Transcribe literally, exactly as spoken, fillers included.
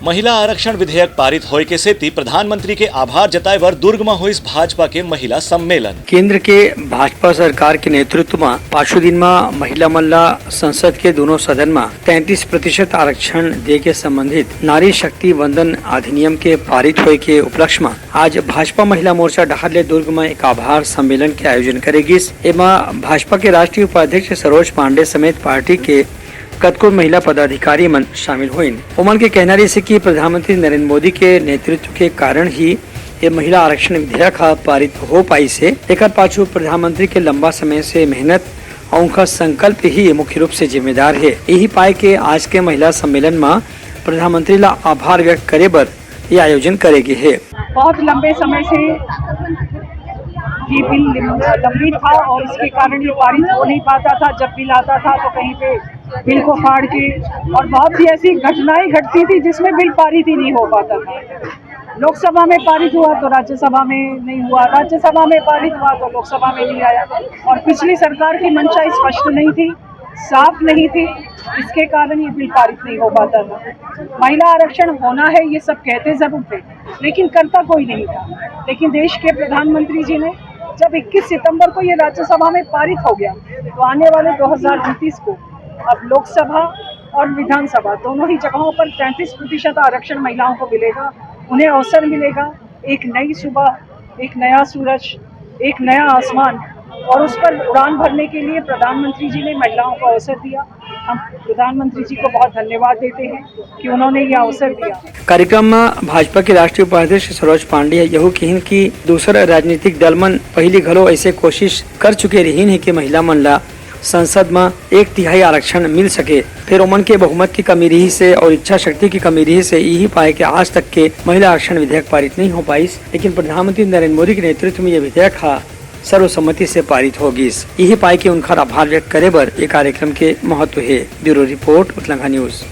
महिला आरक्षण विधेयक पारित होए के सेती प्रधानमंत्री के आभार जताए बर दुर्ग म होइस भाजपा के महिला सम्मेलन। केंद्र के भाजपा सरकार के नेतृत्व म पाछू दिन म महिला मन ला संसद के दोनों सदन म तैंतीस प्रतिशत आरक्षण दे के संबंधित नारी शक्ति वंदन अधिनियम के पारित होए के उपलक्ष्य म आज भाजपा महिला मोर्चा डहार ले दुर्ग म एक आभार सम्मेलन के आयोजन करे गिस। एमा भाजपा के राष्ट्रीय उपाध्यक्ष सरोज पांडे समेत पार्टी के कतको महिला पदाधिकारी मन शामिल होइन। ओमन के कहना रहिस हे कि प्रधानमंत्री नरेंद्र मोदी के नेतृत्व के कारण ही ये महिला आरक्षण विधेयक ह पारित हो पाइस हे। एकर पाछू प्रधानमंत्री के लंबा समय से मेहनत अउ उनका संकल्प ही मुख्य रूप से जिम्मेदार हे। यही पाए के आज के महिला सम्मेलन म प्रधानमंत्री ला आभार व्यक्त करे बर ये आयोजन करे गे हे। बहुत लंबे समय से ये बिल लंबित था और इसके कारण ये पारित हो नहीं पाता था। जब बिल आता था तो कहीं पे बिल को फाड़ के, और बहुत सी ऐसी घटनाएं घटती थी जिसमें बिल पारित ही नहीं हो पाता था। लोकसभा में पारित हुआ तो राज्यसभा में नहीं हुआ, राज्यसभा में पारित हुआ तो लोकसभा में नहीं आया। और पिछली सरकार की मंशा स्पष्ट नहीं थी, साफ नहीं थी, इसके कारण ये बिल पारित नहीं हो पाता था। महिला आरक्षण होना है, ये सब कहते जरूर थे, लेकिन करता कोई नहीं था। लेकिन देश के प्रधानमंत्री जी ने, जब इक्कीस सितंबर को ये राज्यसभा में पारित हो गया, तो आने वाले दो हज़ार उनतीस को अब लोकसभा और विधानसभा दोनों ही जगहों पर तैंतीस प्रतिशत आरक्षण महिलाओं को मिलेगा, उन्हें अवसर मिलेगा, एक नई सुबह, एक नया सूरज, एक नया आसमान, और उस पर उड़ान भरने के लिए प्रधानमंत्री जी ने महिलाओं को अवसर दिया। हम प्रधानमंत्री जी को बहुत धन्यवाद देते हैं कि उन्होंने ये अवसर दिया। कार्यक्रम म भाजपा के राष्ट्रीय उपाध्यक्ष सरोज पांडे ह यहू किहिन कि दूसर राजनीतिक दल मन पहिली घलो ऐसे कोशिश कर चुके रहिन हे कि महिला मन ला संसद म एक तिहाई आरक्षण मिल सके, फेर ओमन के बहुमत की कमी रहिस हे और इच्छा शक्ति की कमी रहिस हे, यही पाए के आज तक के महिला आरक्षण विधेयक पारित नहीं हो पाइस। लेकिन प्रधानमंत्री नरेंद्र मोदी के नेतृत्व में ये विधेयक ह सर्वसम्मति से पारित हो गिस। यही पाए के उनखर आभार व्यक्त करे बर ये कार्यक्रम के महत्व हे। Bureau report, Utlangha news.